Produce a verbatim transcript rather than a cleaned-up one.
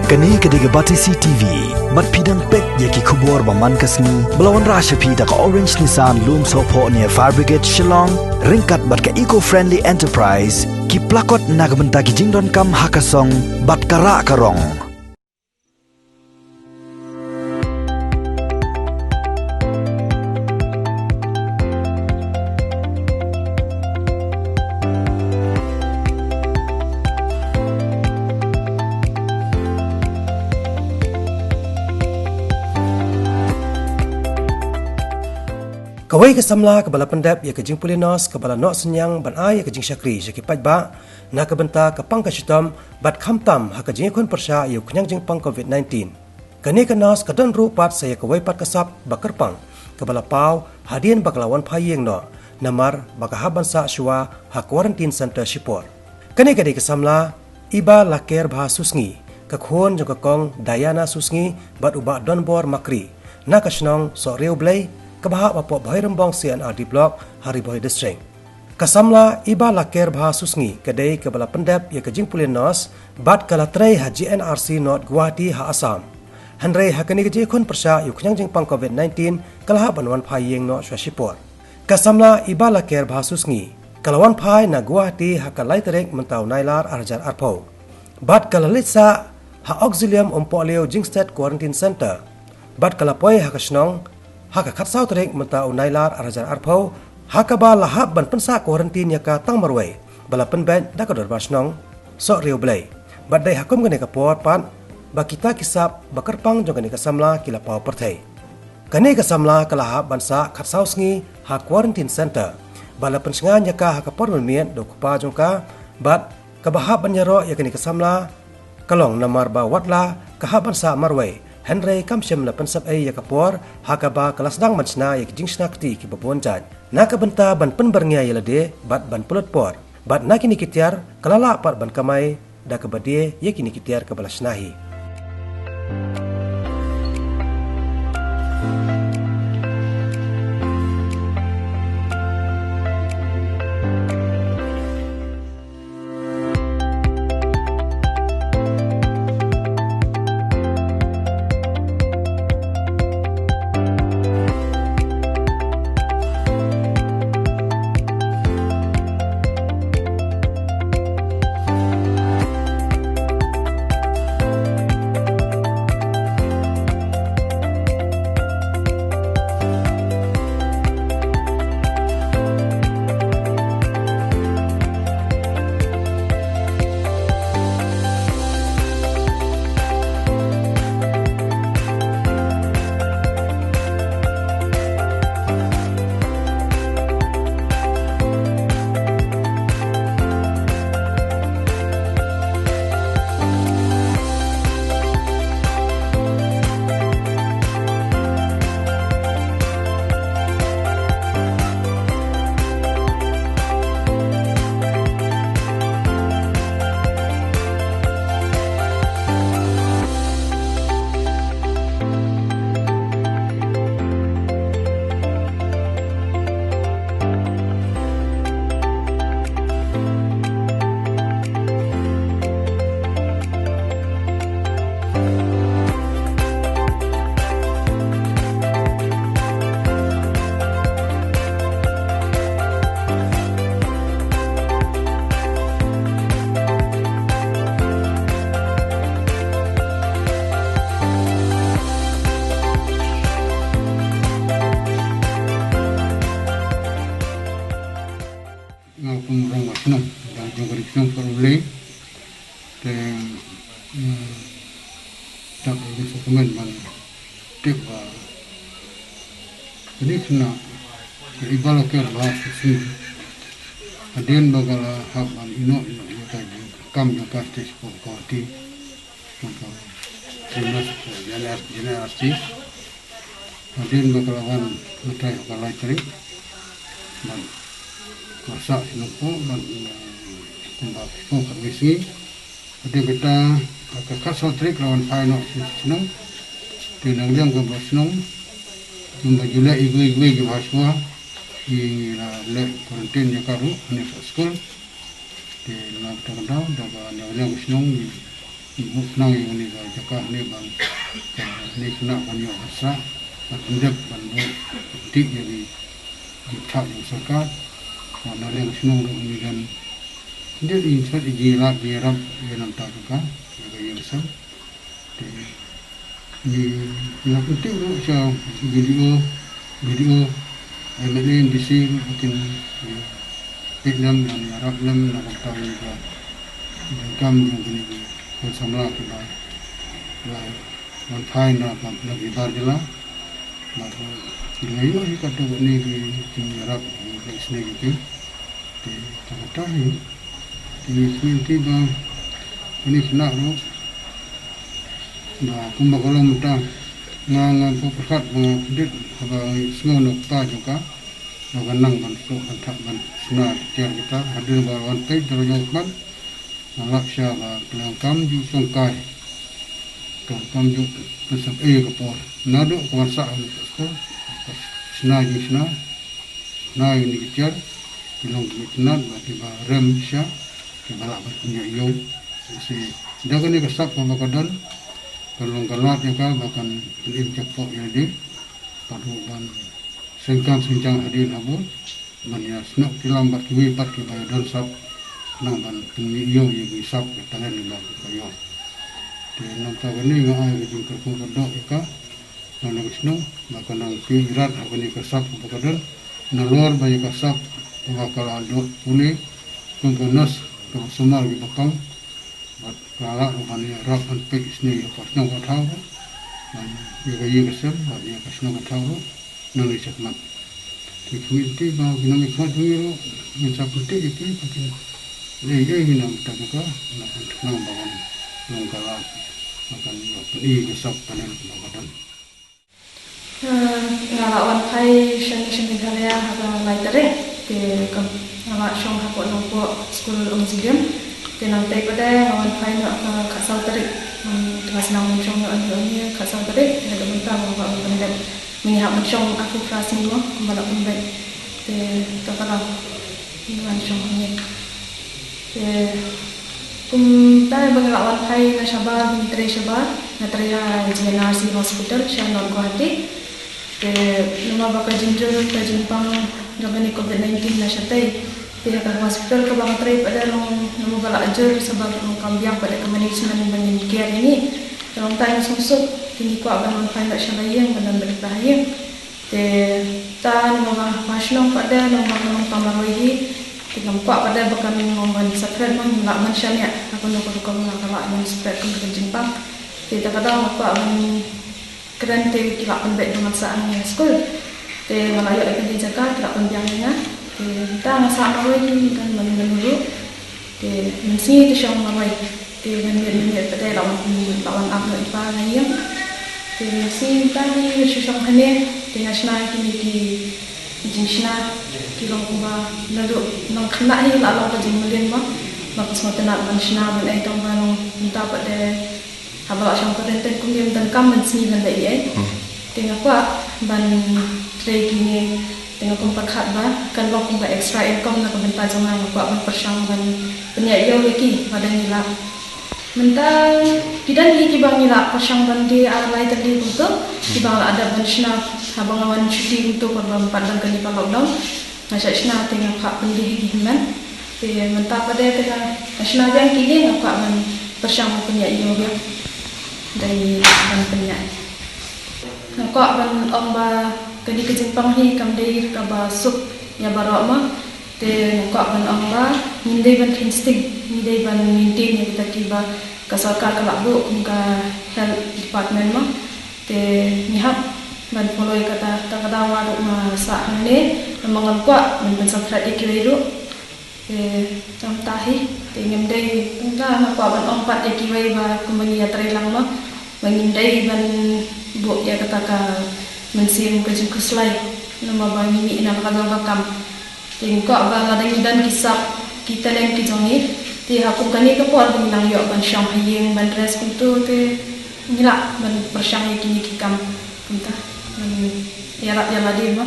Kane ka dei ka Batesi T V. Bad phi dang peit ïa ki khubor ba man ka sngi ba la wanrah sha phi da ka Orange Nissan Lumsohphoh near Fire Brigade Shillong, ryngkat bad ka Eco Friendly Enterprise, ki plakot na ka bynta ki jingdonkam ha ka song bad ka rah ka rong. Kawei ka samla kaba la pyndep ïa ka jingpule nos kaba la noh synñiang ban ai ïa ka jingshakri sha ki paidbah na ka bynta ka pang ka shitom bad khamtam ha ka jingïakhun pyrshah ïa u khñiang jingpang covid nineteen. Kane ka nos ka don ruh pat sa ïa kawei pat ka sap ba kyrpang kaba la paw hadien ba ka la wan phai ïing noh namar ba ka hap ban sah shuwa ha quarantine center shipor. Kane ka dei ka samla Iba Laker Bha Susngi, ka khun jong ka Kong Diana Susngi bad u Bah Donbor Makri, na ka shnong Sohriewblei, kaba hap hapoh Bhoirymbong C and R D Block ha Ri Bhoi District. Ka samla Iba Laker Bha Susngi ka dei kaba la pyndep ïa ka jingpule nos bad ka la trei ha G N R C North Guwahati ha Assam. Hynrei ha kane ka jingïakhun pyrshah ïa u khñiang jingpang covid nineteen ka la hap ban wan phai ïing noh shuwa shipor. Ka samla Iba Laker Bha Susngi ka la wan phai na Guwahati ha ka lai tarik mynta u Nailar ar hajar arphew. Bad ka la leit sah ha Auxilium Umpohliew Jingstad Quarantine Center. Bad ka la poi ha ka shnong ha ka khatsaw tarik mynta u Nailar ar hajar arphew, ha kaba la hap ban pynsah quarantine ïa ka tang marwei ba la pynbeit da ka dorbar shnong Sohriewblei. Bad dei ha kum kane ka por pat ba kita ki sap ba kyrpang jong kane ka samla ki la paw pyrthei. Kane ka samla ka la hap ban sah khatsaw sngi ha quarantine center. Ba la pynshngaiñ ïa ka ha ka por mynmiet da u kpa jong ka, bad kaba hap ban ïaroh ïa kane ka samla ka long namar ba watla ka hap ban sah marwei, hynrei kam shym la pynsep ei ïa ka por ha kaba ka la sdang ban shna ïa ki jingshna kti kiba bun jait na ka bynta ban pynbyrngia ïa lade bad ban pynlut por. Bad na kine ki tiar ka la lah pat ban kamai da kaba die ïa kine ki tiar kaba la shna hi. Nga kum rong wa shnong, dang jong ka ri shnong ka Ulei. Te, mm, tak ini dokumen ban tip ba ini kena iba la ker ba sisi. Hadien ba ka la hap ban ino ino ino ka di kam ino ka stage ko ko ti. Untuk Trimas Jener Jener Arti. Hadien ba ka la wan ngetai ka lai tarik. Ban masa sino ko ban kumba ko ka misi. Hadien kita ka khatsaw tarik ka la wan phai noh sino. Te nang liang ka ba sino. Kumba jule igu igu igu haswa. I la le quarantine ïa ka ruh ne ka school. Te nang ta ka dau da ka nang liang ka sino. Buh khnang ïa kane ka jaka hangne ban, ka ne khynnah ban ïoh ban sah, ban pyndep ban buh, pyntip ïa ki jingthoh jong sorkar. Bad na liang shnong ruh ngi don khyndiat ïa ki jingïalap jingïarap ïa na bynta jong ka, ïa ka ïing ka sem. Te ngi, ngi la pyntip ruh sha B D O, B D O, M L A, M D C ruh ba kin, eh, peit lem, ban ïarap lem na ka bynta kane ka jingkam jong kine ki khun samla kiba la wan phai na ka, na ki bar jylla. Bad, eh, ngi la ïoh hi katto katne ki jingïarap, ki jingïarap ïa ki. Te tang kata hi, te ngi sngewthuh ba kane ka khynnah ruh ba kumba ka long mynta, nga, nga pyrkhat ba nga kyndit haba nga sngew na u kpa jong ka ba ka nang ban suk ban thah ban shna tiar kita, hadien ba wan peit da la jong khmat, nga lap sha ba ka long kam ju shongkai, ka long kam ju pynsep ei ka por. Naduh ka wan sah ha ka skul, ka shna jingshna, shna ïa kine ki tiar, ki long ki itynnad bad kiba rem shisha, kiba lah ban pynïaid ïew. Te da kane ka sap kaba ka don, ka long ka lad ïa ka ba kan pynim jakhpoh ïa lade, bad ruh ban seng kam seng jam hadien habud, ban ïa snoh ki lam bad kiwei pat kiba ïa don sap, khnang ban pynmih ïew ïa ki sap ki talent kiba ki ïoh. Te na bynta kane nga ai ka jingkyrkhu kyrdoh ïa ka, na ka shnong, ba ka nang pynïaid ha kane ka sap kaba ka don, nalor ba ïa ka sap kaba ka la dep pule, kum ka nurse kaba sumar kiba pang, bad ka lah ruh ban ïarap ban peit isynei ïa ka shnong ka thaw ruh, ban ïa ka ïing ka sem, bad ïa ka shnong ka thaw ruh, nangne shakhmat. Te kumne te ba ki nongmihkhmat jong ngi ruh, ngin sa pyntip ïa ki ba kin leh ei ei na bynta jong ka, na ka bynta ba kan long ka lad, ba kan ïoh pyni ka sap talent ba ka don. Eh, nga la wan phai shane sha Meghalaya ha ka lai tarik, te ka, nga la shong hapoh Nongpoh School Auxilium. Te nangtei pat de nga wan phai noh ha ka khatsaw tarik. Hmm, te nga sdang ban shong noh hangne ha ka khatsaw tarik, te ka bynta ba nga wan pyndep. Mynta hap ban shong arphew phra sngi mo, kumba la pynbeit. Te kata ka daw ngi wan shong hangne. Te kumta ba nga la wan phai na shabar, ba ngi trei shabar, nga trei ha G N R C Hospital sha North Guwahati. Te namar ba ka jingjur ka jingpang jong kane Covid nineteen la shatei, te ha ka hospital kaba nga trei pat de long, namar ba la jur shabar long kam biang pat de ka management ba ngin care ïa ngi. Te long tang suk suk, te ngi kwah ban wan phai noh sha la ïing, ban wan beit ha ïing. Te ta namar ba ha shnong pat de namar ba ka long tang marwei hi. Te ngam kwah pat de ba kan long ban separate, ngam lah ban shaniah ha kano ka rukom, nga lah ban separate kum ka jingpang. Te ta ka daw nga kwah ban kren te ki lah pynbeit ba ngan sah hangne ha skul. Te nga la ïoh ïa kane ka jaka, ki lah pynbiang ïa nga. Te ta nga sah marwei hi, kan ban ban ruh. Te mynsngi te shong marwei. Te mynmiet mynmiet pat de la wan, la wan ap noh i pa na ïing. Te mynsngi mynta hi shu shong hangne. Te nga shna kine ki jingshna, ki long kumba naduh nongkhynnah hi la long ka jingmlien ba, ba ka sngewtynnat ban shna ban ai, tang ba long mynta pat de haba la shong quarantine kumne ym donkam mynsngi ban leh ei ei. Hmm. Te nga kwah ban trei kine, te nga kum pyrkhat ba kan long kumba extra income na ka bynta jong nga, nga kwah ban pyrshang ban pynïaid ïew ïa ki ba dang ïa la. Mynta ki don hi kiba ngi la pyrshang ban die ar lai tylli kumto, kiba la dep ban shna haba nga wan shuti kumto, kaba ym pat don kane ka lockdown. Nga shah shna te nga kwah pyndie hi ki hynmen. Te mynta pat de te nga shna biang kine, nga kwah ban pyrshang ban pynïaid ïew biang. Dei ban pynïaid. Nga kwah ban ong ba kane ka jingpang hi kam dei kaba suk ïa baroh mo. Te nga kwah ban ong ba ngim dei ban kheiñ sting, ngi dei ban maintain ïa kita kiba ka sorkar ka la buh kum ka health department mo. Te ngi hap ban follow ïa kata, ta ka daw nga ruh nga sah hangne, namar ngam kwah ban pynsaphriang ïa kiwei ruh. Te tang ta hi, te ngim dei, tang ta nga kwah ban ong pat ïa kiwei ba kumba ngi ïatrei lang mo, ba ngim dei ban buh ïa kata ka mynsiem ka jingkhuslai, namar ba ngi mih na ka jong ka kam. Te nga kwah ba lada ngi don ki sap, ki talent ki jong ngi, te ha kum kane ka por ba ngi nang ïoh ban shong ha ïing ban rest kumto, te ngi lah ban pyrshang ïa kine ki kam kumta, ban ïarap ïa lade mo.